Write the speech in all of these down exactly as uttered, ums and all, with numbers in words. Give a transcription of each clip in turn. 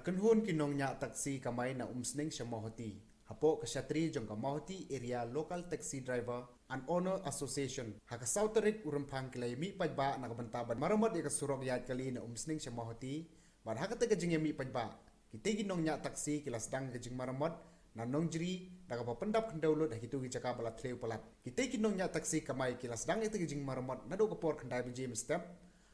Kynhun ki nongñiah taxi kamai na Umsning sha Mawhati, hapoh ka shatri jong ka Mawhati Area Local Taxi Driver and Owner Association, ha ka saw tarik u Rymphang ki la ïamih paidbah na ka bynta ban maramot ïa ka surok ïaid kali na Umsning sha Mawhati. Bad ha kata ka jingïamih paidbah, kita ki nongñiah taxi ki la sdang ka jingmaramot na Nongjri da kaba pyndap khyndew lut ha kito ki jaka ba la thliew palat. Kita ki nongñiah taxi kamai ki la sdang ïa ka jingmaramot naduh ka por khyndai baje mynstep,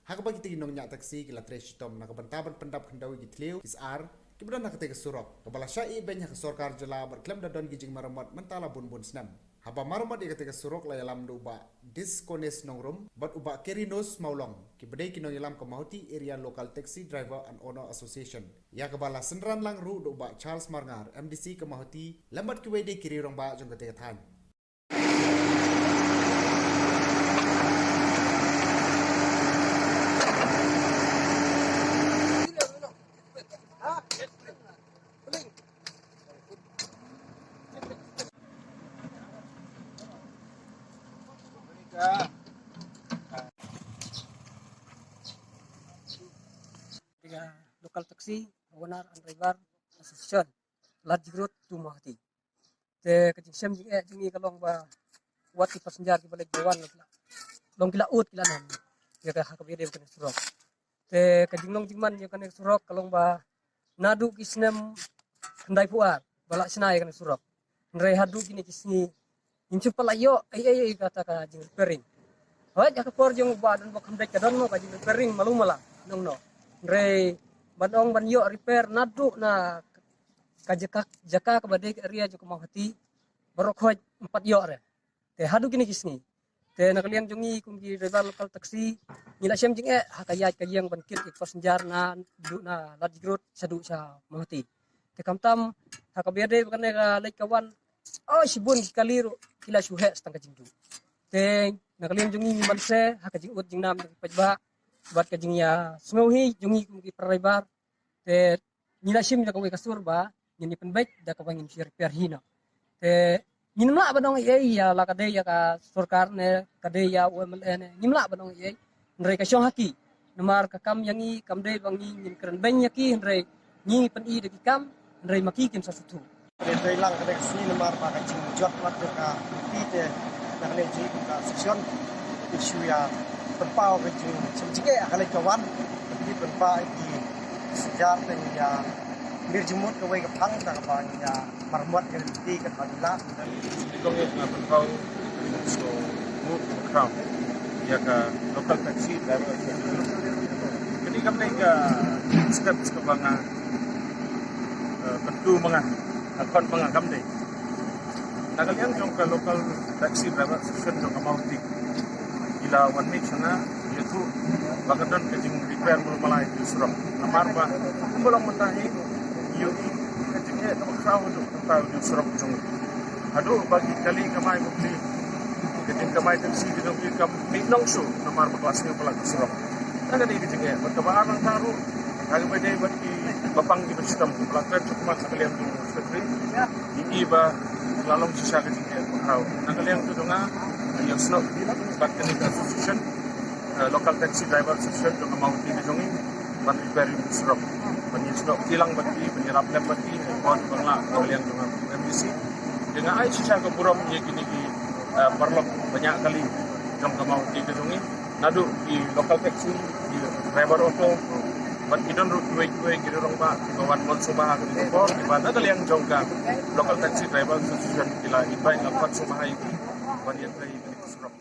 ha kaba kita ki nongñiah taxi ki la trei shitom na ka bynta ban pyndap khyndew ïa ki thliew ki sar kiba don ha kata ka surok, kaba la shah ïehbeiñ ha ka sorkar jylla bad khlem da don ki jingmaramot mynta la bun bun snem. Haba maramot ïa kata ka surok la ïalam da u Bah Disconis Nongrum bad u Bah Kerinos Mawlong, kiba dei ki nongïalam ka Mawhati Area Local Taxi Driver and Owner Association, ïa kaba la synran lang ruh da u Bah Charles Marngar, M D C ka Mawhati, lem bad kiwei de ki rangbah jong kata ka thaiñ. Local Taxi Owner and Driver Association, Ladjik Road to Mawhati. Te ka jingshem jingeh jong ngi ka long ba wat ki passenger kiba leit ba wan long ki la, long ki la ud ki la nam ïa ka ha kaba ïadei bad kane ka surok. Te ka jinglong jingman jong kane ka surok ka long ba naduh ki snem khyndai phew ar ba la shna ïa kane ka surok. Hynrei haduh kine ki sngi ngim shu pat la ïoh ei ei ei kata ka jing repairing. Hooid, ha ka por jong u Bah Donbok Khamdait ka don mo ka jing repairing malu mala nongno. Hynrei ban ong ban ïoh repair naduh na ka jaka, jaka kaba dei ka area jong ka Mawhati baroh khoit ym pat ïoh re. Te haduh kine ki sngi, te na ka liang jong ngi kum ki driver local taxi, ngi la shem jingeh ha ka ïaid ka ïeng ban kit ïa ki passenger naduh na Ladjik Road shaduh sha Mawhati. Te khamtam ha kaba ïadei bad kane ka leit ka wan, oh, shibun ki kali ruh ki la shu heh sa tang ka jingduh. Te na ka liang jong ngi ngi banse ha ka jingud jingnam jong ki paidbah bad ka jingïasngewhih jong ngi kum ki para driver. Te ngi la shim da kawei ka sur ba ngin ïa pynbeit da kaba ngin shu repair hi noh. Te ngim lah ban ong ei ei ïa la ka dei ïa ka sorkar ne ka dei ïa u M L A ne, ngim lah ban ong ei ei. Hynrei ka shong ha ki, namar ka kam ïa ngi kam dei ba ngi ngin kren beiñ ïa ki, hynrei ngi pyni da ki kam, hynrei ma ki kim sa sngewthuh. Te dei lang ka dei ka sngi namar ba ka jingjot wat jong ka ti te na ka liang jong ka session issue ïa pynpaw ka jingshem jingeh ha ka leit ka wan, ki pynpaw ki sejat te ïa mir jingmut kawei ka phang ta ka ba ïa marmot ka ti ka ba la. Ni kong ïa nga pynpaw so mut ka ïa ka local taxi driver. Kini kam dei ka step ka ba nga eh, kyntu ma nga, ka khon ma nga kam dei. Na ka liang jong ka local taxi driver association jong ka Mawhati, ki la wan mih sha nga ïathuh ba ka don ka jing repair mulu malai ka surok. Namar ba kumba long mynta hi ïohi ka jingeh kaba khraw haduh mynta ka surok jong ngi. Haduh ba ki kali kamai bapli ka jingkamai taxi ka jong ki kam mih nong shuh namar ba ka la sngewpalat ka surok. Ka dei ka jingeh bad kaba ar nangta ruh ha kaba dei bad ki bapang kiba shitom ba la kren sha khmat na ka liang jong u secretary. Ngi i ba la long shisha ka jingeh ba khraw. Na ka liang jong nga, nga ïasnoh bad kane ka association, eh, local taxi driver association jong ka Mawhati ka jong ngi ban repair ïa u surok. Ban ïasnoh kilang bad ki, ban ïarap lem bad ki, eh, ban pynlah na ka liang jong nga M D C. Te nga ai shisha ka burom ïa kine ki, eh, paralok ba ñiah kali jong ka Mawhati ka jong ngi. Naduh ki local taxi, ki driver auto, bad ki don ruh kiwei kiwei ki rangbah kiba wan mon sngewbha ha kane ka por, kiba na ka liang jong ka Local Taxi Driver Association ki la invite la khot sngewbha ïa ki ban ïatrei ïa kane ka surok.